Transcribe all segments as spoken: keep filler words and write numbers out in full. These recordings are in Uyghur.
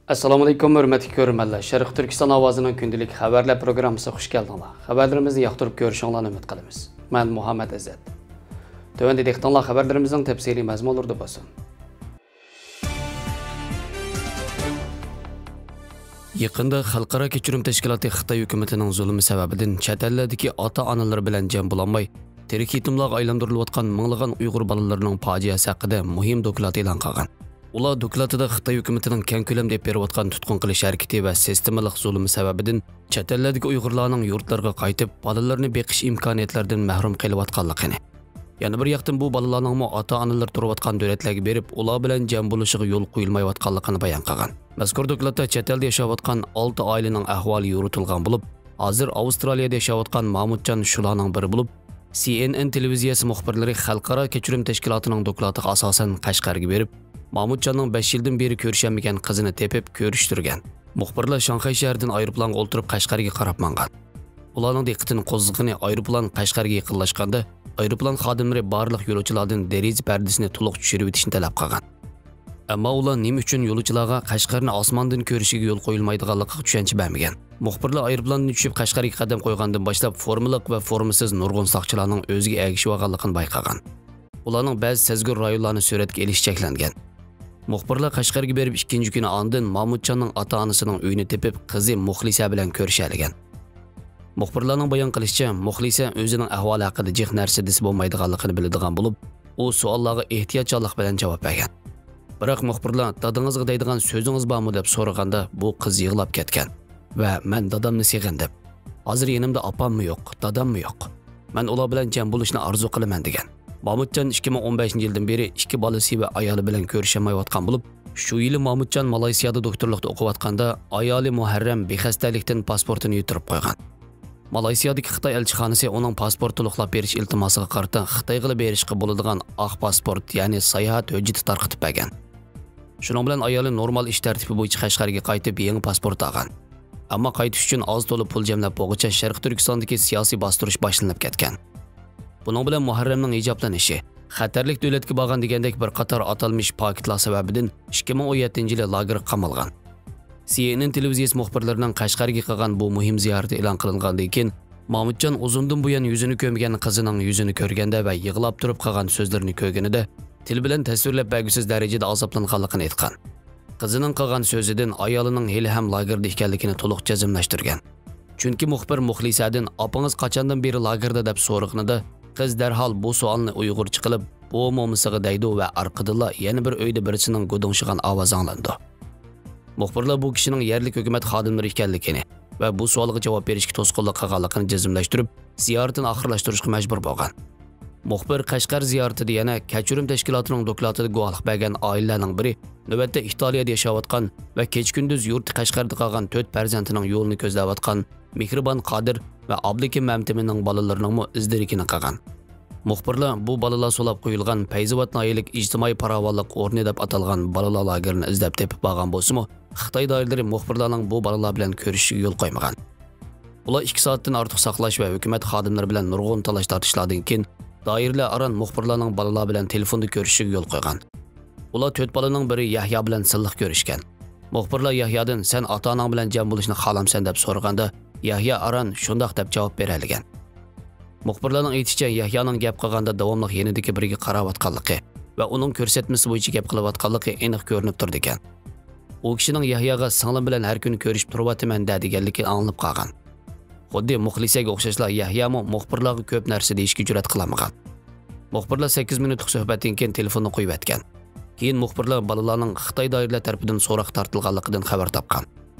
ئەسسالامۇئەلەيكۇم، ھۆرمەتلىك كۆرۈرمەنلەر. شەرقىي تۈركىستان ئاۋازىنىڭ كۈندىلىك خەۋەرلەر پروگراممىسىغا خۇش كەلدىڭلار. خەۋەرلىرىمىزنى ياقتۇرۇپ كۆرۈشۈڭلارنى ئۈمىد قىلىمىز. مەن مۇھەممەد ئىززەت. تۆۋەندە دىققىتىڭلار خەۋەرلىرىمىزنىڭ تەپسىلىي مەزمۇنلىرىدا بولسۇن. يېقىندا خەلقئارا كەچۈرۈم تەشكىلاتى خىتاي ھۆكۈمىتىنىڭ زۇلۇمى سەۋەبىدىن چەت ئەللەردىكى ئاتا-ئانىلىرى بىلەن جەم بولالماي، تىرىك يېتىملارغا ئايلاندۇرۇلۇۋاتقان مىڭلىغان ئۇيغۇر بالىلىرىنىڭ پاجىئەسى ھەققىدە مۇھىم دوكلات ئېلان قىلغان. ئۇلار دوكلاتىدا خىتاي ھۆكۈمىتىنىڭ كەڭ كۆلەمدە ئېلىپ بېرىۋاتقان تۇتقۇن قىلىش ھەرىكىتى ۋە سىستېمىلىق زۇلۇمى سەۋەبىدىن چەت ئەللەردىكى ئۇيغۇرلارنىڭ يۇرتلىرىغا قايتىپ، بالىلىرىنى بېقىش ئىمكانىيەتلىرىدىن مەھرۇم قېلىۋاتقانلىقىنى، يەنە بىر ياقتىن بۇ بالىلارنىڭمۇ ئاتا-ئانىلىرى تۇرۇۋاتقان دۆلەتلەرگە بېرىپ، ئۇلار بىلەن جەم بولۇشىغا يول قويۇلمايۋاتقانلىقىنى بايان قىلغان. مەزكۇر دوكلاتتا چەت ئەلدە ياشاۋاتقان ئالتە ئائىلىنىڭ ئەھۋالى يورۇتۇلغان بولۇپ، ھازىر ئاۋسترالىيەدە ياشاۋاتقان مامۇتجان شۇلارنىڭ بىرى بولۇپ، سى ئېن ئېن تېلېۋىزىيەسى مۇخبىرلىرى خەلقئارا كەچۈرۈم تەشكىلاتىنىڭ دوكلاتىغا ئاساسەن قەشقەرگە بېرىپ، مامۇتجاننىڭ بەش يىلدىن بېرى كۆرۈشەلمىگەن قىزىنى تېپىپ كۆرۈشتۈرگەن. مۇخبىرلار شاڭخەي شەھىرىدىن ئايروپىلانغا ئولتۇرۇپ قەشقەرگە قاراپ ماڭغان. ئۇلارنىڭ دىققىتىنى قوزغىغىنى، ئايروپىلان قەشقەرگە يېقىنلاشقاندا، ئايروپىلان خادىملىرى بارلىق يولۇچىلاردىن دېرىزە پەردىسىنى تولۇق چۈشۈرۈۋېتىشنى تەلەپ قىلغان. ئەمما ئۇلار نېمە ئۈچۈن يولۇچىلارغا قەشقەرنى ئاسماندىن كۆرۈشىگە يول قويۇلمايدىغانلىقىغا چۈشەنچە بەرمىگەن. مۇخبىرلار ئايروپىلاندىن چۈشۈپ قەشقەرگە قەدەم قويغاندىن باشلاپ، فورمىلىق ۋە فورمىسىز نۇرغۇن ساقچىلارنىڭ ئۆزىگە ئەگىشىۋالغانلىقىنى بايقىغان. ئۇلارنىڭ بەزى سەزگۈر رايونلارنى سۈرەتكە ئېلىش چەكلەنگەن. مۇخبىرلار قەشقەرگە بېرىپ ئىككىنچى كۈنى ئاندىن مامۇتجاننىڭ ئاتا-ئانىسىنىڭ ئۆيىنى تېپىپ، قىزى مۇخلىسە بىلەن كۆرۈشەلىگەن. مۇخبىرلارنىڭ بايان قىلىشىچە، مۇخلىسە ئۆزىنىڭ ئەھۋالى ھەققىدە جىق نەرسە دېسە بولمايدىغانلىقىنى بىلىدىغان بولۇپ، ئۇ سوئاللارغا ئېھتىياتچانلىق بىلەن جاۋاب بەرگەن. بىراق مۇخبىرلار «دادىڭىزغا دەيدىغان سۆزىڭىز بارمۇ؟» دەپ سورىغاندا، بۇ قىز يىغلاپ كەتكەن ۋە «مەن دادامنى سېغىندىم. ھازىر يېنىمدا ئاپاممۇ يوق، داداممۇ يوق. مەن ئۇلار بىلەن جەم بولۇشنى ئارزۇ قىلىمەن» دېگەن. مامۇتجان ئىككى مىڭ ئون بەشىنچى يىلدىن بېرى ئىككى بالىسى ۋە ئايالى بىلەن كۆرۈشەلمەيۋاتقان بولۇپ، شۇ يىلى مامۇتجان مالايسىيادا دوكتورلۇقتا ئوقۇۋاتقاندا، ئايالى مۇھەررەم بىخەستەلىكتىن پاسپورتىنى يىتتۈرۈپ قويغان. مالايسىيادىكى خىتاي ئەلچىخانىسى ئۇنىڭ پاسپورت تولۇقلاپ بېرىش ئىلتىماسىغا قارىتا خىتايغىلا بېرىشقا بولىدىغان ئاق پاسپورت، يەنى ساياھەت ھۆججىتى تارقىتىپ بەرگەن. شۇنىڭ بىلەن ئايالى نورمال ئىش تەرتىپى بويىچە قەشقەرگە قايتىپ، يېڭى پاسپورت ئالغان. ئەمما قايتىش ئۈچۈن ئاز تولا پۇل جەملەپ بولغۇچە، شەرقىي تۈركىستاندىكى سىياسىي باستۇرۇش باشلىنىپ كەتكەن. بۇنىڭ بىلەن مۇھەررەمنىڭ ھىجابلىنىشى، خەتەرلىك دۆلەتكە بارغان دېگەندەك بىر قاتار ئاتالمىش پاكىتلار سەۋەبىدىن ئىككى مىڭ ئون يەتتىنچى يىلى لاگېرغا قامالغان. سى ئېن ئېن تېلېۋىزىيەسى مۇخبىرلىرىنىڭ قەشقەرگە قىلغان بۇ مۇھىم زىيارىتى ئېلان قىلىنغاندىن كېيىن، مامۇتجان ئۇزۇندىن بۇيان يۈزىنى كۆرمىگەن قىزىنىڭ يۈزىنى كۆرگەندە ۋە يىغلاپ تۇرۇپ قىلغان سۆزلىرىنى كۆرگىنىدە، تىل بىلەن تەسۋىرلەپ بەرگۈسىز دەرىجىدە ئازابلانغانلىقىنى ئېيتقان. قىزىنىڭ قىلغان سۆزىدىن ئايالىنىڭ ھېلىھەم لاگېردا ئىكەنلىكىنى تولۇق جەزملەشتۈرگەن. چۈنكى مۇخبىر مۇخلىسەدىن «ئاپىڭىز قاچاندىن بېرى لاگېردا؟» دەپ سورىغىنىدا، قىز دەرھال بۇ سوئالنى ئۇيغۇرچە قىلىپ، «بۇ مومىسىغا» دەيدۇ ۋە ئارقىدىنلا يەنە بىر ئۆيدە بىرسىنىڭ گۇدۇڭشىغان ئاۋازى ئاڭلىنىدۇ. مۇخبىرلار بۇ كىشىنىڭ يەرلىك ھۆكۈمەت خادىملىرى ئىكەنلىكىنى ۋە بۇ سوئالغا جاۋاب بېرىشكە توسقۇنلۇق قىلغانلىقىنى جەزملەشتۈرۈپ، زىيارىتىنى ئاخىرلاشتۇرۇشقا مەجبۇر بولغان. مۇخبىر قەشقەر زىيارىتىدە يەنە كەچۈرۈم تەشكىلاتىنىڭ دوكلاتىدا گۇۋاھلىق بەرگەن ئائىلىلەرنىڭ بىرى، نۆۋەتتە ئىتالىيەدە ياشاۋاتقان ۋە كېچە-كۈندۈز يۇرتى قەشقەردە قالغان تۆت پەرزەنتىنىڭ يولىنى كۆزلەۋاتقان مېھرىبان قادىر ۋە ئابلىكىم مەمتىمىننىڭ بالىلىرىنىڭمۇ ئىز-دېرىكىنى قىلغان. مۇخبىرلار بۇ بالىلار سولاپ قويۇلغان پەيزاۋات ناھىيەلىك ئىجتىمائىي پاراۋانلىق ئورنى دەپ ئاتالغان بالىلار لاگېرىنى ئىزدەپ تېپىپ بارغان بولسىمۇ، خىتاي دائىرىلىرى مۇخبىرلارنىڭ بۇ بالىلار بىلەن كۆرۈشۈشىگە يول قويمىغان. ئۇلار ئىككى سائەتتىن ئارتۇق ساقلاش ۋە ھۆكۈمەت خادىملىرى بىلەن نۇرغۇن تالاش-تارتىشلاردىن كېيىن، دائىرىلەر ئاران مۇخبىرلارنىڭ بالىلار بىلەن تېلېفوندا كۆرۈشۈشىگە يول قويغان. ئۇلار تۆت بالىنىڭ بىرى يەھيا بىلەن سىلىق كۆرۈشكەن. مۇخبىرلار يەھيادىن «سەن ئاتا-ئاناڭ بىلەن جەم بولۇشنى خالامسەن؟» دەپ سورىغاندا، يەھيا ئاران «شۇنداق» دەپ جاۋاب بېرەلىگەن. مۇخبىرلارنىڭ ئېيتىشىچە، يەھيانىڭ گەپ قىلغاندا داۋاملىق يېنىدىكى بىرىگە قاراۋاتقانلىقى ۋە ئۇنىڭ كۆرسەتمىسى بويىچە گەپ قىلىۋاتقانلىقى ئېنىق كۆرۈنۈپ تۇرىدىكەن. ئۇ كىشىنىڭ يەھياغا «سىڭلىم بىلەن ھەر كۈنى كۆرۈشۈپ تۇرۇۋاتىمەن-دە» دېگەنلىكى ئاڭلىنىپ قالغان. خۇددى مۇخلىسەگە ئوخشاشلا يەھيامۇ مۇخبىرلارغا كۆپ نەرسە دېيىشكە جۈرئەت قىلالمىغان. مۇخبىرلار سەككىز مىنۇتلۇق سۆھبەتتىن كېيىن تېلېفوننى قويۇۋەتكەن. كېيىن مۇخبىرلار بالىلارنىڭ خىتاي دائىرىلەر تەرىپىدىن سوراققا تارتىلغانلىقىدىن خەۋەر تاپقان.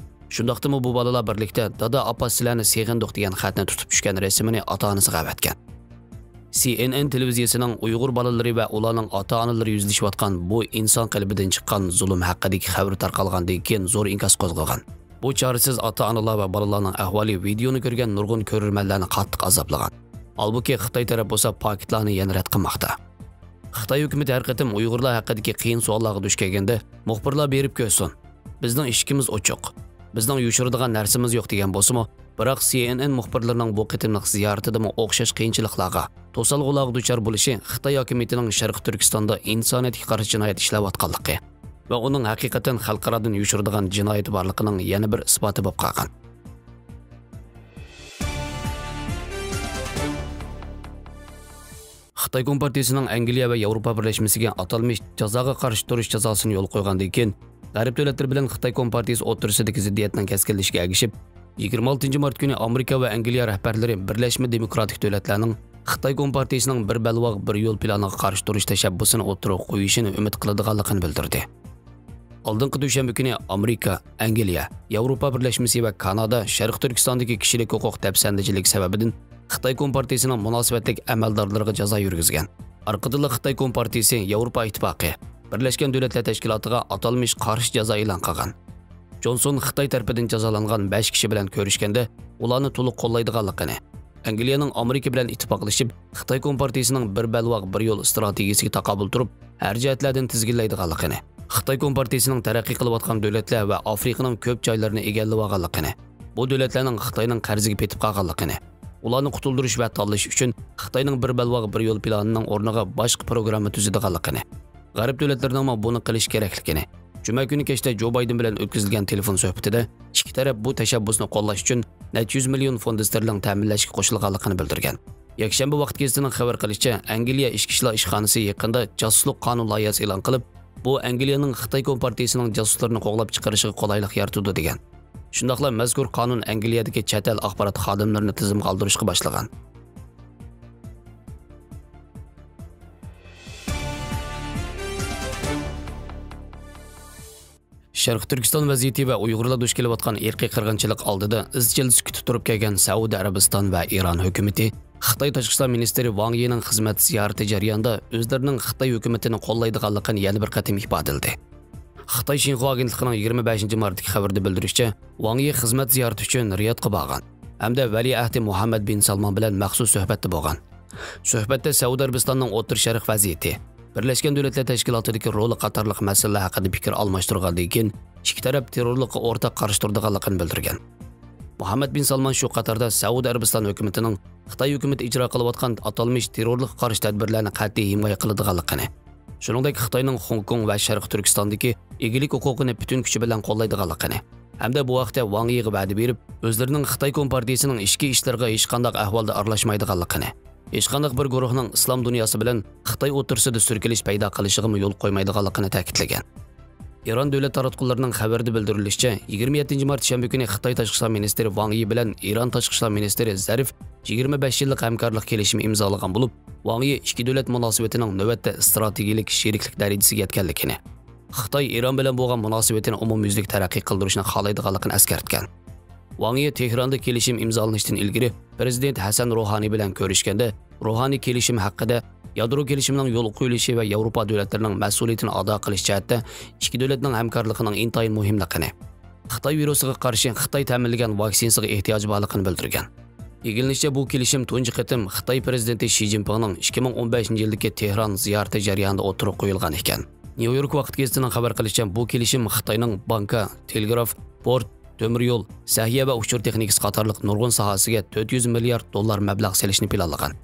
شۇنداقتىمۇ بۇ بالىلار بىرلىكتە «دادا، ئاپا، سىلەرنى سېغىندۇق» دېگەن خەتنى تۇتۇپ چۈشكەن رەسىمىنى ئاتا-ئانىسىغا ئەۋەتكەن. سى ئېن ئېن تېلېۋىزىيەسىنىڭ ئۇيغۇر بالىلىرى ۋە ئۇلارنىڭ ئاتا-ئانىلىرى يۈزلىشىۋاتقان بۇ ئىنسان قېلىپىدىن چىققان زۇلۇم ھەققىدىكى خەۋىرى تارقالغاندىن كېيىن زور ئىنكاس قوزغىغان. بۇ چارىسىز ئاتا-ئانىلار ۋە بالىلارنىڭ ئەھۋالى ۋىدېئونى كۆرگەن نۇرغۇن كۆرۈرمەنلەرنى قاتتىق ئازابلىغان. ھالبۇكى، خىتاي تەرەپ بولسا پاكىتلارنى يەنە رەت قىلماقتا. خىتاي ھۆكۈمىتى ھەر قېتىم ئۇيغۇرلار ھەققىدىكى قىيىن سوئاللارغا دۇچ كەلگەندە، مۇخبىرلار بېرىپ كۆرسۇن، بىزنىڭ ئىشىكىمىز ئوچۇق، بىزنىڭ يوشۇرىدىغان نەرسىمىز يوق دېگەن بولسىمۇ، بىراق سى ئېن ئېن مۇخبىرلىرىنىڭ بۇ قېتىملىق زىيارىتىدىمۇ ئوخشاش قىيىنچىلىقلارغا، توسالغۇلارغا دۇچار بولۇشى خىتاي ھاكىمىيىتىنىڭ شەرقىي تۈركىستاندا ئىنسانىيەتكە قارشى جىنايەت ئىشلەۋاتقانلىقى، ۋە ئۇنىڭ ھەقىقەتەن خەلقئارادىن يوشۇرىدىغان جىنايىتى بارلىقىنىڭ يەنە بىر ئىسپاتى بولۇپ قالغان. خىتاي كومپارتىيىسىنىڭ ئەنگلىيە ۋە ياۋروپا بىرلەشمىسىگە ئاتالمىش جازاغا قارشى تۇرۇش جازاسىنى يولغا قويغاندىن كېيىن، غەرب دۆلەتلىرى بىلەن خىتاي كومپارتىيىسى ئوتتۇرىسىدىكى زىددىيەتنىڭ كەسكىنلىشىشىگە ئەگىشىپ، يىگىرمە ئالتىنچى مارت كۈنى ئامېرىكا ۋە ئەنگلىيە رەھبەرلىرى بىرلەشمە دېموكراتىك دۆلەتلەرنىڭ خىتاي كومپارتىيىسىنىڭ بىر بەلباغ، بىر يول پىلانىغا قارشى تۇرۇش تەشەببۇسىنى ئوتتۇرىغا قويۇشىنى ئۈمىد قىلىدىغانلىقىنى بىلدۈردى. ئالدىنقى دۈشەنبە كۈنى ئامېرىكا، ئەنگلىيە، ياۋروپا بىرلەشمىسى ۋە كانادا شەرقىي تۈركىستاندىكى كىشىلىك ھوقۇق دەپسەندىچىلىكى سەۋەبىدىن خىتاي كومپارتىيىسىنىڭ مۇناسىۋەتلىك ئەمەلدارلىرىغا جازا يۈرگۈزگەن. ئارقىدىنلا خىتاي كومپارتىيىسى ياۋروپا ئىتتىپاقى، بىرلەشكەن دۆلەتلەر تەشكىلاتىغا ئاتالمىش قارشى جازا ئېلان قىلغان. جونسون خىتاي تەرىپىدىن جازالانغان بەش كىشى بىلەن كۆرۈشكەندە، ئۇلارنى تولۇق قوللايدىغانلىقىنى، ئەنگلىيەنىڭ ئامېرىكا بىلەن ئىتتىپاقلىشىپ، خىتاي كومپارتىيىسىنىڭ بىر بەلباغ، بىر يول ئىستراتېگىيىسىگە تاقابىل تۇرۇپ، ھەر جەھەتلەردىن تىزگىنلەيدىغانلىقىنى، خىتاي كومپارتىيىسىنىڭ تەرەققىي قىلىۋاتقان دۆلەتلەر ۋە ئافرىقىنىڭ كۆپ جايلىرىنى ئىگىلىۋالغانلىقىنى، بۇ دۆلەتلەرنىڭ خىتاينىڭ قەرزىگە پېتىپ قالغانلىقىنى، ئۇلارنى قۇتۇلدۇرۇش ۋە تاللىشى ئۈچۈن خىتاينىڭ بىر بەلباغ، بىر يول پىلانىنىڭ ئورنىغا باشقا پروگرامما تۈزىدىغانلىقىنى، غەرب دۆلەتلىرىنىڭمۇ بۇنى قىلىش كېرەكلىكىنى، جۈمە كۈنى كەچتە جو بايدېن بىلەن ئۆتكۈزۈلگەن تېلېفون سۆھبىتىدە ئىككى تەرەپ بۇ تەشەببۇسنى قوللاش ئۈچۈن نەچچە يۈز مىليون فوند ستېرلىڭ تەمىنلەشكە قوشۇلغانلىقىنى بىلدۈرگەن. يەكشەنبە ۋاقىت گېزىتىنىڭ خەۋەر قىلىشىچە، ئەنگلىيە ئىچكى ئىشلار ئىشخانىسى يېقىندا جاسۇسلۇق قانۇن لايىھەسى ئېلان قىلىپ، بۇ ئەنگلىيەنىڭ خىتاي كومپارتىيىسىنىڭ جاسۇسلىرىنى قوغلاپ چىقىرىشىغا قولايلىق يارىتىدۇ، دېگەن. شۇنداقلا مەزكۇر قانۇن ئەنگلىيەدىكى چەت ئەل ئاخبارات خادىملىرىنى تىزىمغا ئالدۇرۇشقا باشلىغان. شەرقىي تۈركىستان ۋەزىيىتى ۋە ئۇيغۇرلار دۇچ كېلىۋاتقان ئىرقىي قىرغىنچىلىق ئالدىدا ئىزچىل سۈكۈتتە تۇرۇپ كەلگەن سەئۇدى ئەرەبىستان ۋە ئىران ھۆكۈمىتى خىتاي تاشقى ئىشلار مىنىستىرى ۋاڭ يىنىڭ خىزمەت زىيارىتى جەريانىدا ئۆزلىرىنىڭ خىتاي ھۆكۈمىتىنى قوللايدىغانلىقىنى يەنە بىر قېتىم ئىپادىلىدى. خىتاي شىنخۇا ئاگېنتلىقىنىڭ يىگىرمە بەشىنچى مارتتىكى خەۋىرىدە بىلدۈرۈشىچە، ۋاڭ يى خىزمەت زىيارىتى ئۈچۈن رىيادقا بارغان ھەمدە ۋەلىئەھدى مۇھەممەد بىن سالمان بىلەن مەخسۇس سۆھبەتتە بولغان. سۆھبەتتە سەئۇدى ئەرەبىستاننىڭ ئوتتۇرا شەرق ۋەزىيىتى، بىرلەشكەن دۆلەتلەر تەشكىلاتىدىكى رولى قاتارلىق مەسىلىلەر ھەققىدە پىكىر ئالماشتۇرغاندىن كېيىن، ئىككى تەرەپ تېررورلۇققا ئورتاق قارشى تۇرىدىغانلىقىنى بىلدۈرگەن. مۇھەممەد بىن سالمان شۇ قاتاردا سەئۇدى ئەرەبىستان ھۆكۈمىتىنىڭ خىتاي ھۆكۈمىتى ئىجرا قىلىۋاتقان ئاتالمىش تېررورلۇققا قارشى تەدبىرلەرنى قەتئىي ھىمايە قىلىدىغانلىقىنى، شۇنىڭدەك خىتاينىڭ خوڭكوڭ ۋە شەرقىي تۈركىستاندىكى ئىگىلىك ھوقۇقىنى پۈتۈن كۈچى بىلەن قوللايدىغانلىقىنى، ھەمدە بۇ ھەقتە ۋاڭ يىغا ۋەدە بېرىپ، ئۆزلىرىنىڭ خىتاي كومپارتىيىسىنىڭ ئىچكى ئىشلىرىغا ھېچقانداق ئەھۋالدا ئارىلاشمايدىغانلىقىنى، ھېچقانداق بىر گۇرۇھنىڭ ئىسلام دۇنياسى بىلەن خىتاي ئوتتۇرىسىدا سۈركىلىش پەيدا قىلىشىغىمۇ يول قويمايدىغانلىقىنى تەكىتلىگەن. ئىران دۆلەت تاراتقۇلىرىنىڭ خەۋىرىدە بىلدۈرۈلۈشىچە، يىگىرمە يەتتىنچى مارت شەنبە كۈنى خىتاي تاشقى ئىشلار مىنىستىرى ۋاڭ يى بىلەن ئىران تاشقى ئىشلار مىنىستىرى زەرىف يىگىرمە بەش يىللىق ھەمكارلىق كېلىشىمى ئىمزالىغان بولۇپ، ۋاڭ يى ئىككى دۆلەت مۇناسىۋىتىنىڭ نۆۋەتتە ئىستراتېگىيەلىك شېرىكلىك دەرىجىسىگە يەتكەنلىكىنى، خىتاي ئىران بىلەن بولغان مۇناسىۋىتىنى ئومۇميۈزلۈك تەرەققىي قىلدۇرۇشنى خالايدىغانلىقىنى ئەسكەرتكەن. ۋاڭ يى تېھراندا كېلىشىم ئىمزالىنىشتىن ئىلگىرى پىرېزىدېنت ھەسەن روھانى بىلەن كۆرۈشكەندە، روھانى كېلىشىم ھەققىدە، يادرو كېلىشىمىنىڭ يولغا قويۇلۇشى ۋە ياۋروپا دۆلەتلىرىنىڭ مەسئۇلىيىتىنى ئادا قىلىش جەھەتتە ئىككى دۆلەتنىڭ ھەمكارلىقىنىڭ ئىنتايىن مۇھىملىقىنى، خىتاي ۋىرۇسىغا قارشى خىتاي تەمىنلىگەن ۋاكسىنىسىغا ئېھتىياجى بارلىقىنى بىلدۈرگەن. ئىگىلىنىشىچە، بۇ كېلىشىم تۇنجى قېتىم خىتاي پىرېزىدېنتى شى جىنپىڭنىڭ ئىككى مىڭ ئون بەشىنچى يىلدىكى تېھران زىيارىتى جەريانىدا ئوتتۇرىغا قويۇلغان ئىكەن. نيۇ يورك ۋاقىت گېزىتىنىڭ خەۋەر قىلىشىچە، بۇ كېلىشىم خىتاينىڭ بانكا، تېلېگراف، پورت، تۆمۈر يول، سەھىيە ۋە ئۇچۇر تېخنىكىسى قاتارلىق نۇرغۇن ساھەسىگە تۆت يۈز مىليارد دوللار مەبلەغ سېلىشنى پىلانلىغان.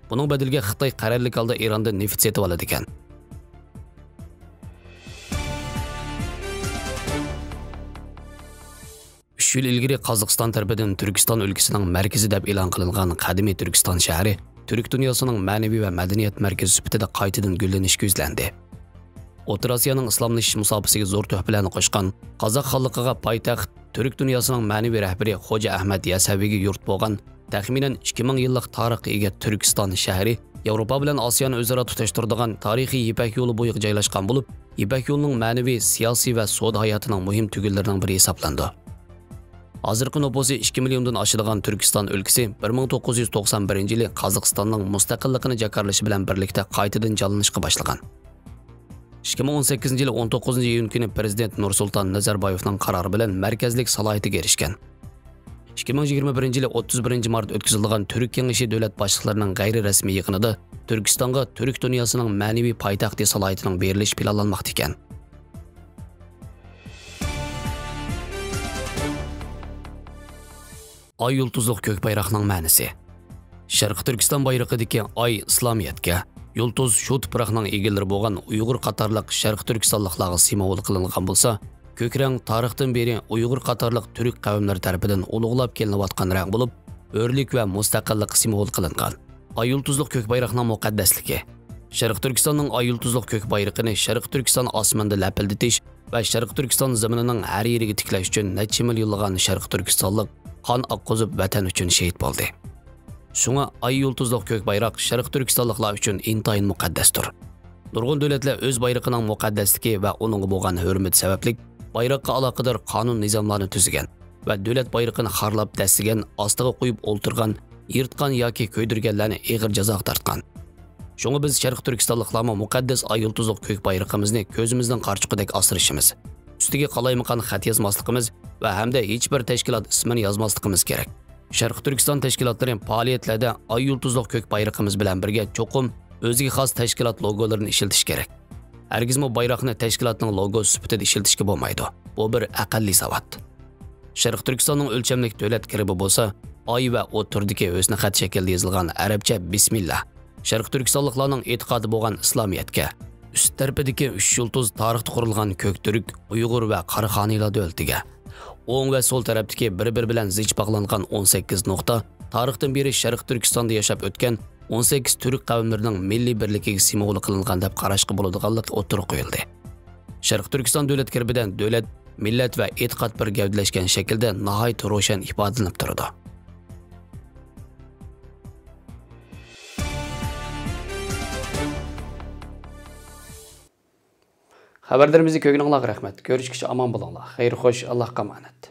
بۇنىڭ بەدىلىگە خىتاي قەرەللىك ھالدا ئىراندىن نېفىت سېتىۋالىدىكەن. ئۈچ يىل ئىلگىرى قازاقىستان تەرىپىدىن تۈركىستان ئۆلكىسىنىڭ مەركىزى دەپ ئېلان قىلىنغان قەدىمىي تۈركىستان شەھىرى تۈرك دۇنياسىنىڭ مەنىۋى ۋە مەدەنىيەت مەركىزى سۈپىتىدە قايتىدىن گۈللىنىشكە يۈزلەندى. ئوتتۇرا ئاسىيانىڭ ئىسلاملىشىش مۇساپىسىگە زور تۆھپىلەرنى قوشقان، قازاق خانلىقىغا پايتەخت، تۈرك دۇنياسىنىڭ مەنىۋى رەھبىرى خوجا ئەھمەد يەسەۋىگە يۇرت بولغان تەخمىنەن ئىككى مىڭ يىللىق تارىخقا ئىگە تۈركىستان شەھىرى ياۋروپا بىلەن ئاسىيانى ئۆزئارا تۇتاشتۇرىدىغان تارىخىي يىپەك يولى بويىغا جايلاشقان بولۇپ، يىپەك يولىنىڭ مەنىۋى، سىياسىي ۋە سودا ھاياتىنىڭ مۇھىم تۈگۈنلىرىنىڭ بىرى ھېسابلىنىدۇ. ھازىرقى نوپۇسى ئىككى مىليوندىن ئاشىدىغان تۈركىستان ئۆلكىسى بىر مىڭ توققۇز يۈز توقسان بىرىنچى يىلى قازاقىستاننىڭ مۇستەقىللىقىنى جاكارلىشى بىلەن بىرلىكتە قايتىدىن جانلىنىشقا باشلىغان. ئىككى مىڭ ئون سەككىزىنچى يىلى ئون توققۇزىنچى ئىيۇن كۈنى پىرېزىدېنت نۇرسۇلتان نەزەربايېۋنىڭ قارارى بىلەن مەركەزلىك سالاھىيىتىگە ئېرىشكەن. ئىككى مىڭ يىگىرمە بىرىنچى يىلى ئوتتۇز بىرىنچى مارت ئۆتكۈزۈلىدىغان تۈرك كېڭىشى دۆلەت باشلىقلىرىنىڭ غەيرىي رەسمىي يىغىنىدا تۈركىستانغا تۈرك دۇنياسىنىڭ مەنىۋى پايتەختى سالاھىيىتىنىڭ بېرىلىشى پىلانلانماقتا ئىكەن. ئاي يۇلتۇزلۇق كۆك بايراقنىڭ مەنىسى. شەرقىي تۈركىستان بايرىقىدىكى ئاي ئىسلامىيەتكە، يۇلتۇز شۇ تۇپراقنىڭ ئىگىلىرى بولغان ئۇيغۇر قاتارلىق شەرقىي تۈركىستانلىقلارغا سىمۋول قىلىنغان بولسا، كۆك رەڭ تارىختىن بېرى ئۇيغۇر قاتارلىق تۈرك قەۋملىرى تەرىپىدىن ئۇلۇغلاپ كېلىنىۋاتقان رەڭ بولۇپ، ھۆرلۈك ۋە مۇستەقىللىق سىمۋولى قىلىنغان. ئاي يۇلتۇزلۇق كۆك بايراقنىڭ مۇقەددەسلىكى. شەرقىي تۈركىستاننىڭ ئاي يۇلتۇزلۇق كۆك بايرىقىنى شەرقىي تۈركىستان ئاسمىنىدا لەپىلدىتىش ۋە شەرقىي تۈركىستان زېمىنىنىڭ ھەر يېرىگە تىكلەش ئۈچۈن نەچچە مىليونلىغان شەرقىي تۈركىستانلىق قان ئاققۇزۇپ، ۋەتەن ئۈچۈن شېھىت بولدى. شۇڭا ئاي يۇلتۇزلۇق كۆك بايراق شەرقىي تۈركىستانلىقلار ئۈچۈن ئىنتايىن مۇقەددەستۇر. نۇرغۇن دۆلەتلەر ئۆز بايرىقىنىڭ مۇقەددەسلىكى ۋە ئۇنىڭغا بولغان ھۆرمىتى سەۋەبلىك بايراققا ئالاقىدار قانۇن نىزاملارنى تۈزگەن ۋە دۆلەت بايرىقىنى خارلاپ دەسسىگەن، ئاستىغا قويۇپ ئولتۇرغان، يىرتقان ياكى كۆيدۈرگەنلەرنى ئېغىر جازاغا تارتقان. شۇڭا بىز شەرقىي تۈركىستانلىقلارمۇ مۇقەددەس ئاي يۇلتۇزلۇق كۆك بايرىقىمىزنى كۆزىمىزنىڭ قارىچۇقىدەك ئاسرىشىمىز، ئۈستىگە قالايمىقان خەت يازماسلىقىمىز ۋە ھەمدە ھېچبىر تەشكىلات ئىسمىنى يازماسلىقىمىز كېرەك. شەرقىي تۈركىستان تەشكىلاتلىرى پائالىيەتلەردە ئاي يۇلتۇزلۇق كۆك بايرىقىمىز بىلەن بىرگە چوقۇم ئۆزىگە خاس تەشكىلات لوگولىرىنى ئىشلىتىشى كېرەك. ھەرگىزمۇ بايراقنى تەشكىلاتنىڭ لوگوسى سۈپىتىدە ئىشلىتىشكە بولمايدۇ. بۇ بىر ئەقەللىي ساۋات. شەرقىي تۈركىستاننىڭ ئۆلچەملىك دۆلەت گېربى بولسا ئاي ۋە ئوتتۇرىدىكى ھۆسنى خەت شەكلىدە يېزىلغان ئەرەبچە بىسمىللا، شەرقىي تۈركىستانلىقلارنىڭ ئېتىقادى بولغان ئىسلامىيەتكە، ئۈست تەرىپىدىكى ئۈچ يۇلتۇز تارىختا قۇرۇلغان كۆكتۈرك، ئۇيغۇر ۋە قاراخانىيلار دۆلىتىگە، ئوڭ ۋە سول تەرەپتىكى بىر-بىرى بىلەن زىچ باغلانغان ئون سەككىز نۇقتا تارىختىن بېرى شەرقىي تۈركىستاندا ياشاپ ئۆتكەن ئون سەككىز تۈرك قەۋملىرىنىڭ مىللىي بىرلىكىگە سىمۋول قىلىنغان دەپ قاراشقا بولىدىغانلىقى ئوتتۇرىغا قويۇلدى. شەرقىي تۈركىستان دۆلەت گېربىدە دۆلەت، مىللەت ۋە ئېتىقاد بىر گەۋدىلەشكەن شەكىلدە ناھايىتى روشەن ئىپادىلىنىپ تۇرىدۇ. خەۋەرلىرىمىزنى كۆرگىنىڭلارغا رەھمەت. كۆرۈشكىچە ئامان بولۇڭلار. خەير خوش، ئاللاھقا ئامانەت.